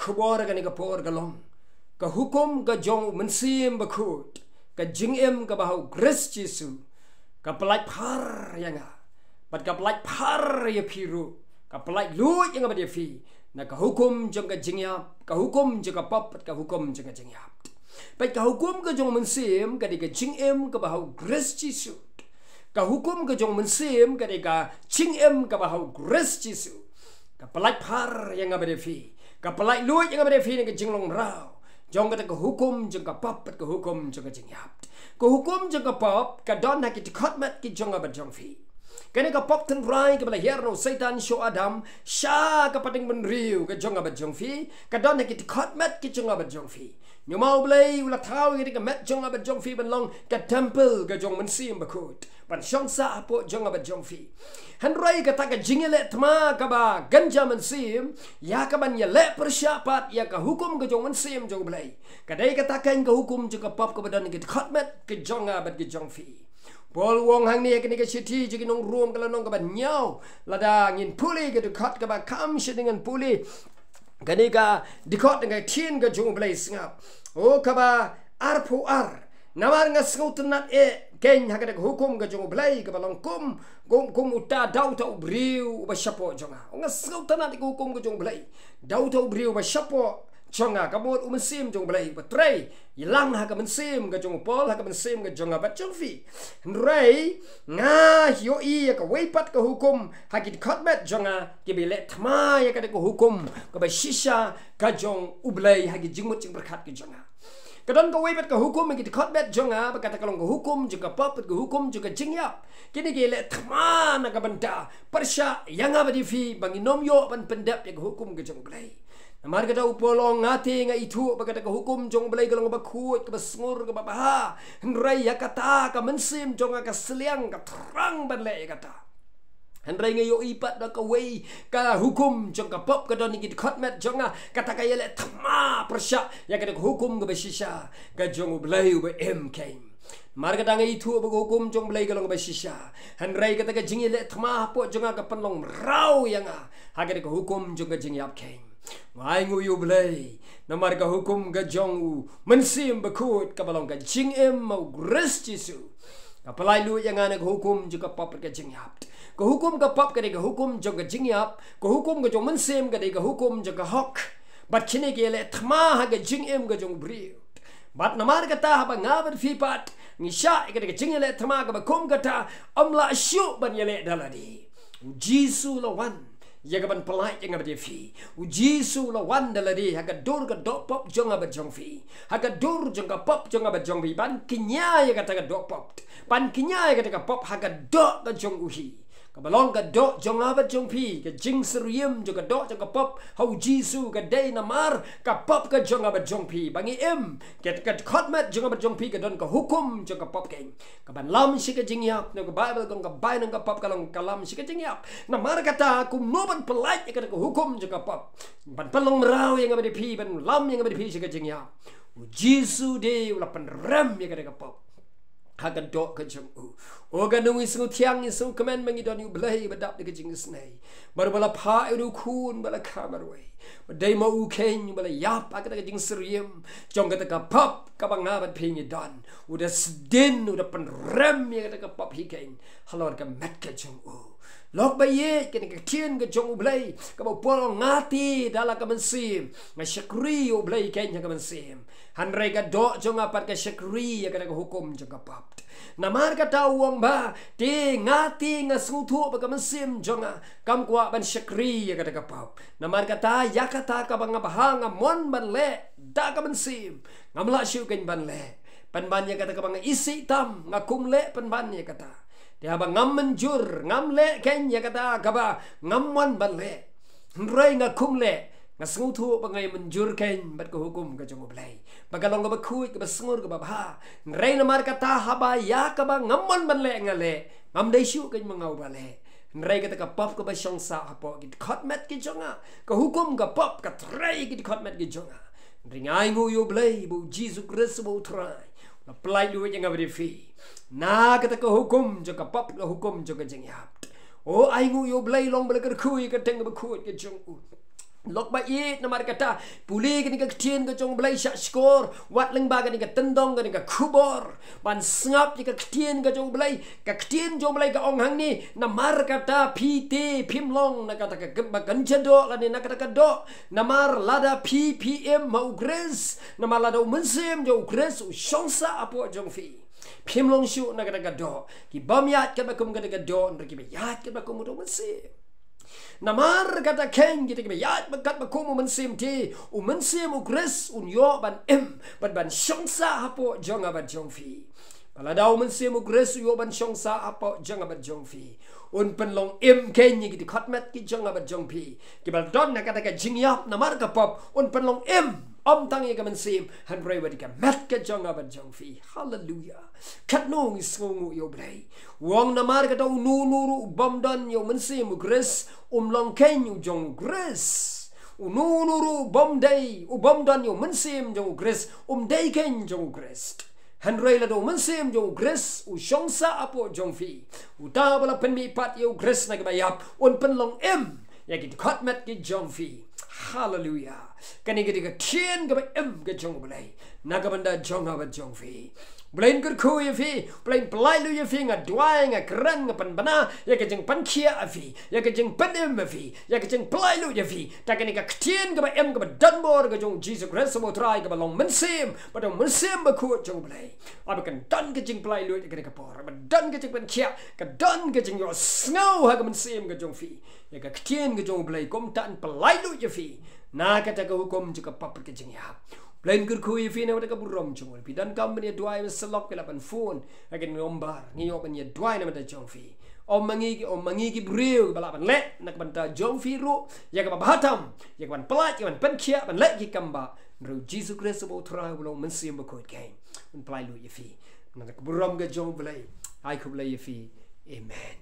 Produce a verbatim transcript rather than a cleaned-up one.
khubor kane ka por ka long, ka hukum ka jong u Mynsiem Bakhuid, ka jingim kaba ha u Khrist Jisu, ka pyllait phar ïa nga, bad ka pyllait phar ïa phi ruh, ka pyllait luid ïa nga bad ïa phi na ka hukum jong ka jingïap, ka hukum jong ka pop, bad ka hukum jong ka jingïap. Peit, ka hukum ka jong u Mynsiem ka dei ka jingim kaba ha u Khrist Jisu. Ka hukum ka jong u Mynsiem ka dei ka jingim kaba ha u Khrist Jisu. Ka pyllait phar ïa nga bad ïa phi, ka pyllait luid ïa nga bad ïa phi na ka jinglong mraw jong kata ka hukum jong ka pop bad ka hukum jong ka jingïap. Ka hukum jong ka pop ka don ha ki dkhot met ki jong nga bad jong phi. Kane ka pop tynrai kaba la hiar na u Soitan sha u Adam sha ka pateng bynriew ka jong nga bad jong phi, ka don ha ki dkhot met ki jong nga bad jong phi. Namar U Blei u la thaw ïa kane ka met jong nga bad jong phi ban long ka temple ka jong u Mynsiem Bakhuid, ban shong sah hapoh jong nga bad jong phi. Hynrei kata ka jingïaleh thma kaba ganjah mynsiem ïa kaban ïaleh pyrshah pat ïa ka hukum ka jong u Mynsiem jong U Blei, ka dei kata keiñ ka hukum jong ka pop kaba don ha ki dkhot met ki jong nga bad ki jong phi. Paul u ong hangne ha kane ka shithi jong ki nong Rom ka lynnong kaba hynñiew, lada ngin pule ka dkhot kaba kham shadien ngan pule kane ka dkhot na ka ktien ka jong U Blei, sngap. O, kaba arphew ar. Namar nga sngewtynnad eh keiñ ha kata ka hukum ka jong U Blei kaba long kum, kum, kum uta da uta u briew uba shapoh jong nga. Nga sngewtynnad ïa ka hukum ka jong U Blei da uta u briew uba shapoh jong nga, ka mut u Mynsiem jong U Blei uba trei ïalang ha ka mynsiem ka jong u Paul, ha ka mynsiem ka jong nga bad jong phi. Hynrei nga ïohi ïa kawei pat ka hukum ha ki dkhot met jong nga kiba ïaleh thma ïa kata ka hukum kaba shisha ka jong U Blei ha ki jingmut jingpyrkhat ki jong nga. Ka don kawei pat ka hukum ha ki dkhot met jong nga, ba kata ka long ka hukum jong ka pop bad ka hukum jong ka jingïap. Kine ki ïaleh thma na ka bynta pyrshah ïa nga bad ïa phi ba ngin ym ïoh ban pyndep ïa ka hukum ka jong U Blei. Namar kata u Paul u ong, nga te nga ithuh ba kata ka hukum jong U Blei ka long kaba khuid, kaba sngur, kaba bha. Hynrei ïa kata ka mynsiem jong nga ka sliang, ka thrang ban leh ïa kata. Hynrei nga ïohi pat ba kawei ka hukum jong ka pop ka don ha ki dkhot met jong nga, kata ka ïaleh thma pyrshah ïa kata ka hukum kaba shisha ka jong U Blei uba im keiñ. Namar kata nga ithuh ba ka hukum jong U Blei ka long kaba shisha, hynrei kata ka jingïaleh thma hapoh jong nga ka pynlong mraw ïa nga ha kata ka hukum jong ka jingïap keiñ. Nga ainguh ïa U Blei namar ka hukum ka jong u Mynsiem Bakhuid kaba long ka jingim ha u Khrist Jisu, ka pyllait luid ïa nga na ka hukum jong ka pop bad ka jingïap. Ka hukum ka pop ka dei ka hukum jong ka jingïap, ka hukum ka jong u Mynsiem ka dei ka hukum jong ka hok. Bad kine ki ïaleh thma ha ka jingim ka jong u briew. Bad namar kata haba nga bad phi pat ngi shah ïa kata ka jingïaleh thma kaba kum kata, ym lah shuh ban ïaleh da lade. U Jisu u la wan ïa kaban pyllait ïa nga bad ïa phi. U Jisu u la wan da lade ha ka dur ka doh pop jong nga bad jong phi, ha ka dur jong ka pop jong nga bad jong phi, ban kñia ïa kata ka doh pop, ban kñia ïa kata ka pop ha ka doh ka jong u hi, kaba long ka doh jong nga bad jong phi. Ka jingsyriem jong ka doh jong ka pop ha u Jisu ka dei namar ka pop ka jong nga bad jong phi. Ba ngi im, ka, ka dkhot met jong nga bad jong phi ka don ka hukum jong ka pop keiñ, kaban lam sha ka jingïap. Na ka Baibl ka ong ka bai nong ka pop ka long ka lam sha ka jingïap. Namar kata kumno ban pyllait ïa kata ka hukum jong ka pop, ban pynlong mraw ïa nga bad ïa phi, ban lam ïa nga bad ïa phi sha ka jingïap? U Jisu de u la pynrem ïa kata ka pop ha ka doh ka jong u. O, ka nongïasnoh thiang, ïasnoh kmen ba ngi don ïa U Blei ba dap da ka jingisynei, bad ba la phah ïa u Khun ba la kha marwei, ba dei ma u keiñ ba la ïap ha kata ka jingsyriem jong kata ka pop kaba nga bad phi ngi don. U da sdien, u da pynrem ïa kata ka pop hi keiñ halor ka met ka jong u. Lok ba ïeit, kane ka ktien ka jong U Blei kaba u Paul u ong, nga te da la ka mynsiem nga shakri ïa U Blei keiñ ha ka mynsiem, hynrei ka doh jong nga pat ka shakri ïa kata ka hukum jong ka pop. Namar kata u ong ba te nga te nga sngewthuh ba ka mynsiem jong nga kam kwah ban shakri ïa kata ka pop. Namar kata ïa kata kaba nga bha nga mon ban leh da ka mynsiem, ngam lah shuh keiñ ban leh. Pynban ïa kata kaba nga isih tam nga kum leh pynban ïa kata. Te haba ngam mynjur ngam leh keiñ ïa kata kaba ngam mon ban leh. Hynrei nga kum leh, nga sngewthuh ba nga ïa mynjur keiñ bad ka hukum ka jong U Blei, ba ka long kaba khuid, kaba sngur, kaba bha. Hynrei namar kata haba ïa kaba ngam mon ban leh nga leh, ngam dei shuh keiñ ma nga uba leh. Hynrei kata ka pop kaba shong sah hapoh ki dkhot met ki jong nga, ka hukum ka pop ka trei ki dkhot met ki jong nga. Hynrei nga ainguh ïa U Blei ba U Jisu Khrist uba U Trai u la pyllait luid ïa nga bad ïa phi na kata ka hukum jong ka pop, ka hukum jong ka jingïap. O, ainguh ïa U Blei long ba la kyrkhu ïa ka kyrteng kaba khuid ka jong u. Lok ba ïeit, namar kata pule kane ka ktien ka jong U Blei sha shkor, wat lyngba kane ka tyndong, kane ka khubor, ban sngap ïa ka ktien ka jong U Blei. Ka ktien jong U Blei ka ong hangne, namar kata phi te phim long na kata ka kynba kynja doh lane na kata ka doh. Namar lada phi phi im ha U Khrist, namar lada U Mynsiem jong U Khrist u shong sah hapoh jong phi, phim long shuh na kata ka doh. Ki bym ïaid katba kum kata ka doh, hynrei kiba ïaid katba kum uta U Mynsiem. Namar kata keiñ kita kiba ïaid katba kum U Mynsiem te, U Mynsiem U Khrist un ïoh ban im bad ban shong sah hapoh jong nga bad jong phi. Ba lada U Mynsiem U Khrist u ïoh ban shong sah hapoh jong nga bad jong phi, un pynlong im keiñ ïa ki dkhot met ki jong nga bad jong phi kiba la don na kata ka jingïap namar ka pop. Un pynlong im ym tang ïa ka mynsiem, hynrei wat ïa ka met ka jong nga bad jong phi. Haleluya. Katno ngi sngewnguh ïa U Blei. U ong namar kata uno uno ruh u bym don ïa U Mynsiem U Khrist um long keiñ u jong U Khrist. Uno uno ruh u bym dei, u bym don ïa U Mynsiem jong U Khrist um dei keiñ jong U Khrist. Hynrei lada U Mynsiem jong U Khrist u shong sah hapoh jong phi, uta uba la pynmihpat ïa U Khrist na kiba ïap, un pynlong im ïa ki dkhot met ki jong phi. Haleluya. Kane ka dei ka ktien kaba im ka jong U Blei na ka bynta jong nga bad jong phi. U Blei un kyrkhu ïa phi, U Blei un pyllait luid ïa phi. Nga duwai, nga kren, nga pynbna ïa ka jingpynkhiah ïa phi, ïa ka jingpynim ïa phi, ïa ka jingpyllait luid ïa phi. Da kane ka ktien kaba im kaba don bor ka jong U Jisu Khrist uba U Trai, kaba long Mynsiem bad U Mynsiem Bakhuid jong U Blei. Haba kan don ka jingpyllait luid ïa kane ka por, haba don ka jingpynkhiah, ka don ka jingïohsngew ha ka mynsiem ka jong phi ïa ka ktien ka jong U Blei, kumta un pyllait luid ïa phi na kata ka hukum jong ka pop bad ka jingïap. U Blei un kyrkhu ïa phi na kata ka burom jong U Blei. Phi donkam ban ïa duwai, ban sa lok, phi lah ban phone ha kane ka nombar. Ngi ïoh ban ïa duwai na ka bynta jong phi. Ym ma ngi ki, ym ma ngi ki briew kiba lah ban leh na ka bynta jong phi ruh ïa kaba bha tam, ïa kaban pyllait, ïa kaban pynkhiah, ban leh ki kam bah. Hynrei U Jisu Khrist uba U Trai, uba long Mynsiem Bakhuid keiñ un pyllait luid ïa phi. Na ka burom ka jong U Blei. Ai khublei ïa phi. Amen.